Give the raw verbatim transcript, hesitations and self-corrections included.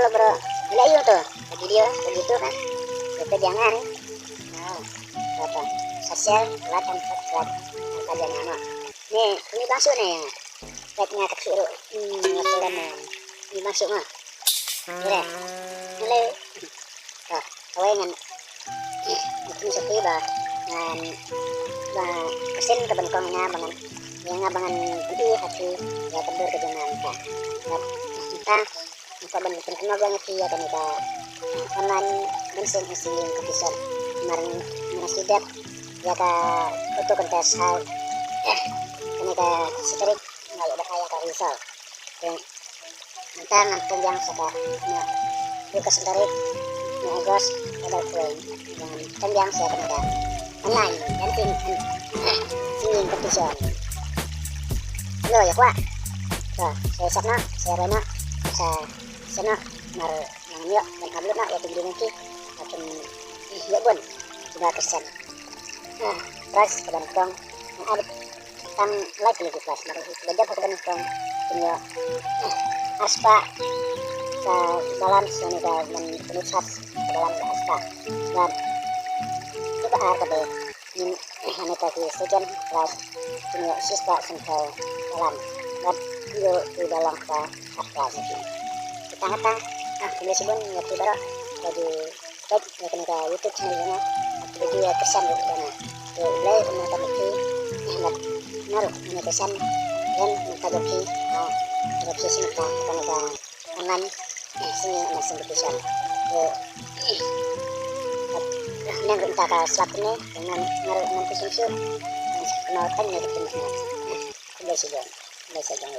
Bro, bro, ila yu to, video, video to kan. Kita jangan. Nah, apa? Sosial, like and subscribe. Kita jangan. Nih, ini masuk nih ya. Like nya kecil. Hmm, masuk kan. Ini masuk mah. Boleh. Boleh. Kawei ngan ïathuh sha phi ba ngan, ba ka sien kaba nyngkong nga ba ngan, ïa nga ba ngan pyni ha phi ïa ka dur ka jong nga mynta. Bad mynta nga kwah ban pynkynmaw ïa phi ïa kane ka online dancing and singing competition. Namar nga la shu dep ïa ka photo contest ha kane ka shi tarik, nga ïoh ban ai ïa ka result. Te mynta ngan pynbiang sa ka, na, ïa ka shi tarik na August, ka dei kawei. Ngan pynbiang sa ka, na ka online dancing and singing competition. Hello, ïa kwah. Sa, sa sat na, sa rai na, sa, sa na, mar nang ïoh ban upload na ïa ka video nanti. Akin ïoh bun kiba kyrsan. Ah, prize kaba nyngkong. Ngan ai tang lai phew prize, bad kiba jop ha kaba nyngkong kin ïoh, ah, arspah ka balance, lane ka, ngan pynlut sat ka balance arspah. Bad kiba ar kaba ngin, lane ka ki second prize kin ïoh shispah sanphew balan. Bad ïoh kiba long ka third prize. Te tang kata, ah, khublei shibun ïa phi baroh ba phi peit ïa kane ka YouTube channel jong nga. Te phi ïa kyrsan ruh ïa nga. Te U Blei un nangta bad phi, bad nga ruh ngan ïa kyrsan lem nangta bad phi, ah, ïa phi sngewbha ïa kane ka online, eh, singing and dancing competition. Te, bad nga ruh nangta ka slap ne, te nga, nga ruh ngan phi sngewsih. Ngan sngewbha tang ne ka phi. Khublei shibun. Khublei shibun.